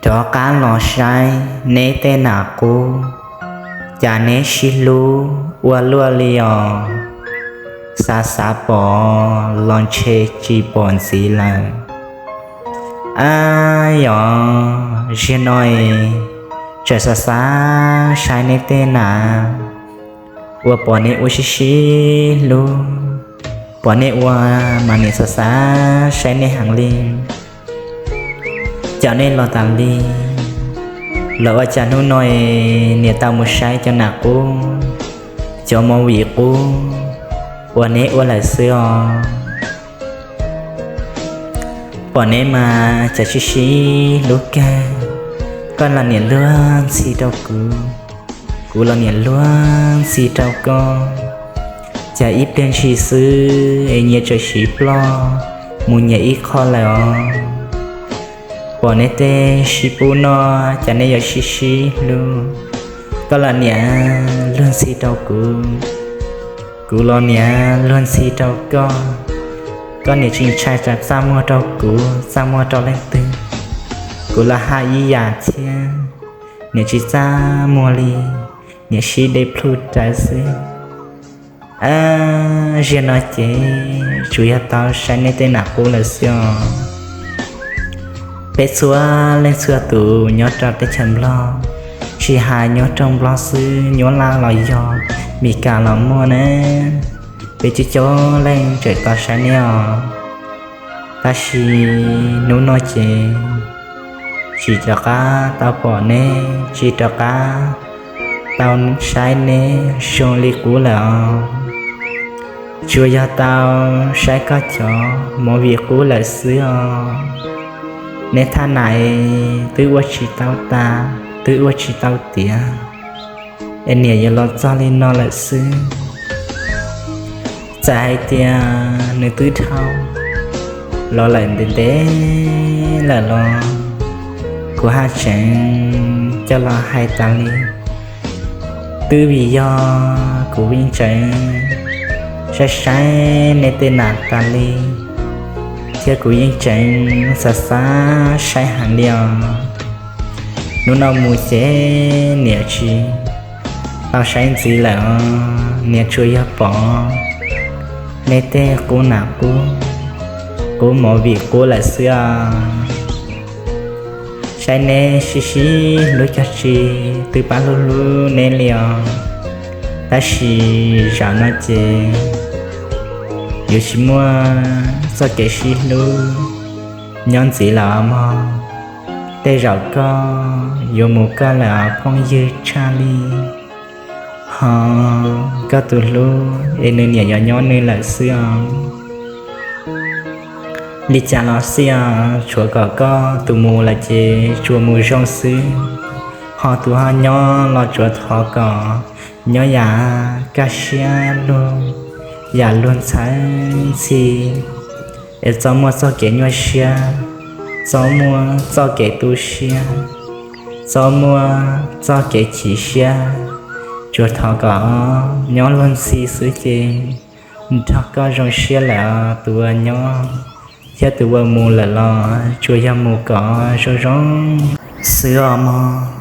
Rov qab los saib neb tej nam qub, cas neb sib hlub ua luaj li os. Xav xav pom los ntshe tsis pom ntxiv lawm. Ab yog, zaum no es tseem xav xav saib neb tej nam, ua pom neb ua sib sib hlub, pom neb ua mas niam xav xav saib neb heev li. Cov nej los tas li, los ua cas hnub no es niam tau mus saib cov nam qub, cov movie qub uas neb ua lawm xwb os. Pom neb mas cas sib sib hlub kawg, koj los niam luag ntxhi rau kuv, kuv los niam luag ntxhi rau koj. Cas ib pliag ntshis xwb es nyias txawm sib ploj mus nyias ib qho lawm os. Pom neb tej sib pub no, cas neb yuav sib sib hlub, koj los niam luag ntxhi rau kuv, kuv los niam luag ntxhi rau koj. Koj niam tsis ntshai tsam txaj muag rau kuv, txaj muag rau leej twg, kuv los haj ib yam thiab, niam tsis txaj muag li, niam sib dej plhuj rawv xwb. Ab, zaum no ces tsuas yog tau saib neb tej nam qub lawm xwb os. Peb txhua leej txhua tus nyob rau teb chaws Nplog, tsis hais nyob rau Nplog xwb, Nyab Laj los yog, Mes Kas los muaj na, peb coob coob leej tseem tau saib neb os. Tab sis hnub no ces tsis rov qab tau pom neb, tsis rov qab tau saib neb zoo li qub lawm os. Tsuas yog tau saib koj cov movie qub lawm xwb os. Neb thaj nam twb ua tsis tau tas, twb ua tsis tau tiav, es niam yuav los txog li no lawm xwb. Txawm hais tias nws twb dhau los lawm ntev ntev lawm los kuv haj tseem coj los hais tas li. Twb vim yog kuv yeej tseem saib saib neb tej nam tas li, thiab kuv yeej tseem xav xav saib heev li os. Hnub no mus ces niam tsis tau saib ntxiv lawm os, niam tsuas yog pom neb tej qub nam qub, qub movie qub lawm xwb os. Saib neb sib sib hlub cog tsi, twb pab hlub hlub neb li os. Tab sis zaum no ces yuav tsis muaj txoj kev sib hlub nyob ntxiv lawm os mog. Tej zaum koj yuav mus koj lawm os phooj ywg tshaj li, ho koj tus hlub es nws niam yuav nyob nws lawm xwb os. Li cas los xij os, tshuav kom koj tus mus lawm ces tsuas mus zoo xwb, ho tus ho nyob los tsuas thov kom nyob yam kaj siab lug, yam luag ntxhawb ntxhi, es txhob muaj txoj kev nyuaj siab, txhob muaj txoj kev tu siab, txhob muaj txoj kev chim siab. Tsuas thov kom nyob luag ntxhi xwb ces nrog koj zoo siab lawm tus uas nyob, thiab tus uas mus lawm los tsuas yog mus kom zoo zoo xwb os mog.